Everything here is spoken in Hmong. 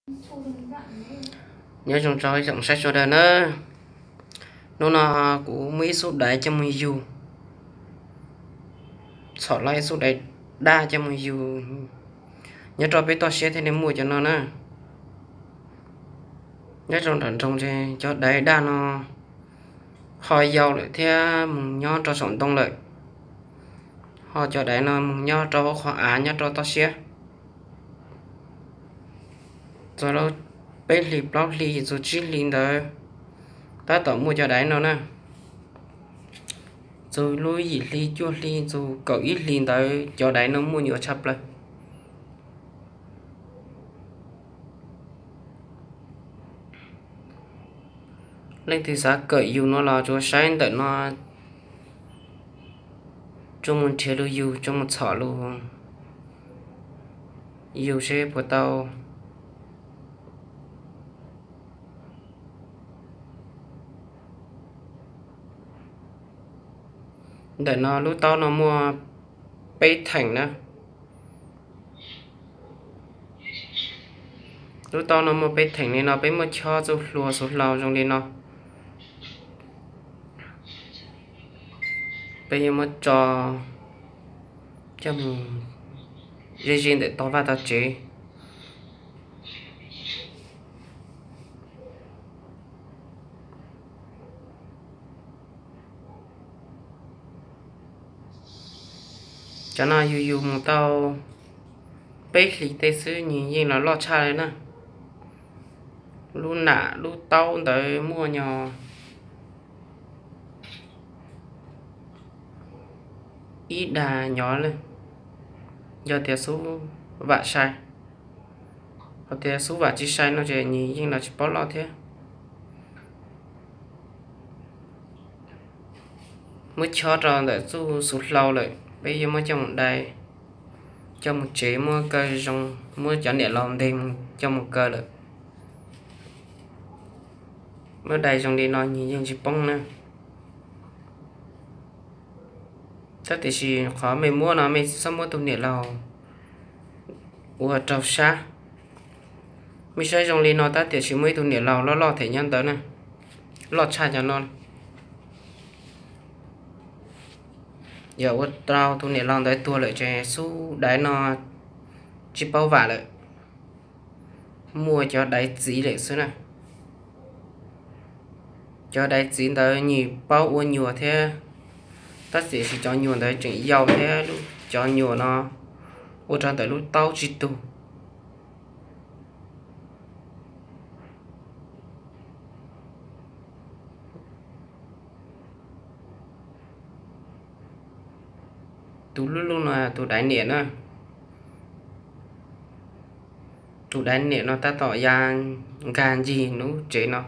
Nyob zoo rau ib tsoom saib sawv daws nawb. Hnub no kuv muaj ib xub daiv coj mus yug, txhom los ib xub daiv daj coj mus yug. Nyob rau peb toj siab thiaj li muaj cov no na. Nyob rau nram nroog ces cov daiv daj no ho yau lawm thiab mus nyob rau saum ntoo lawm. Ho cov daiv no mus nyob rau hauv qhov av nyob rau toj siab. Txog lub peb hlis plaub hlis txug tsib hlis ntawd tab tom muaj cov daiv no na. Txug lub yim hli cuaj hli txug kaum ib hlis ntawd cov daiv no muaj nyuam tshaj plaws. Leej twg xav kawm yug no los tsuas saib ntawm no, tsuas mus nrhiav lug yug, tsuas mus txhom lug yug seb puas tau. Ntawm no lub taub no muaj peb theem na. Lub taub no muaj peb theem li no, peb muab chob txuj hlua xuv hlau zoo li no. Peb yuav muab tso coj mus ze ze ntawm tog vaj tog tsev. Cov no yug yug mus tau peb hlis tej xwb nws yeej los loj tshaj li na. Lub nam lub taub ntawd muaj nyog ib dag nyov, yog tias xub vam sai. Ho tias xub vam tsis sai no ces nws yeej los tsis paub loj thiab. Muab chob rau ntawm txuj xuv hlau lawm, peb yuav muab coj mus dai, coj mus tsev muab kaw zoo, muab cov niam laus nteg coj mus kaw lawm. Muab dai zoo li no nws yeej tsis poob na. Tab tiam sis qhov mej muab no mej txhob muab tus niam laus ua raug sab. Mej saib zoo li no tab tiam sis muaj ib tug niam laus loj loj them nyob ntawd na, loj tshaj cov no. Yog ua rau tus niam laus ntawd tuag lawm ces xub daiv no tsis paub vam lawm, muaj cov daiv txiv lawm xwb na. Cov daiv txiv ntawd nws paub ua nyuam thiab, tab tiam sis cov nyuam ntawd tseem yau thiab, cov nyuam no ua rau ntawm lub taub tsis tug. Tus lub lub no tus daiv niam na. Tus daiv niam no tab tom ya nkag ncig lub tsev no.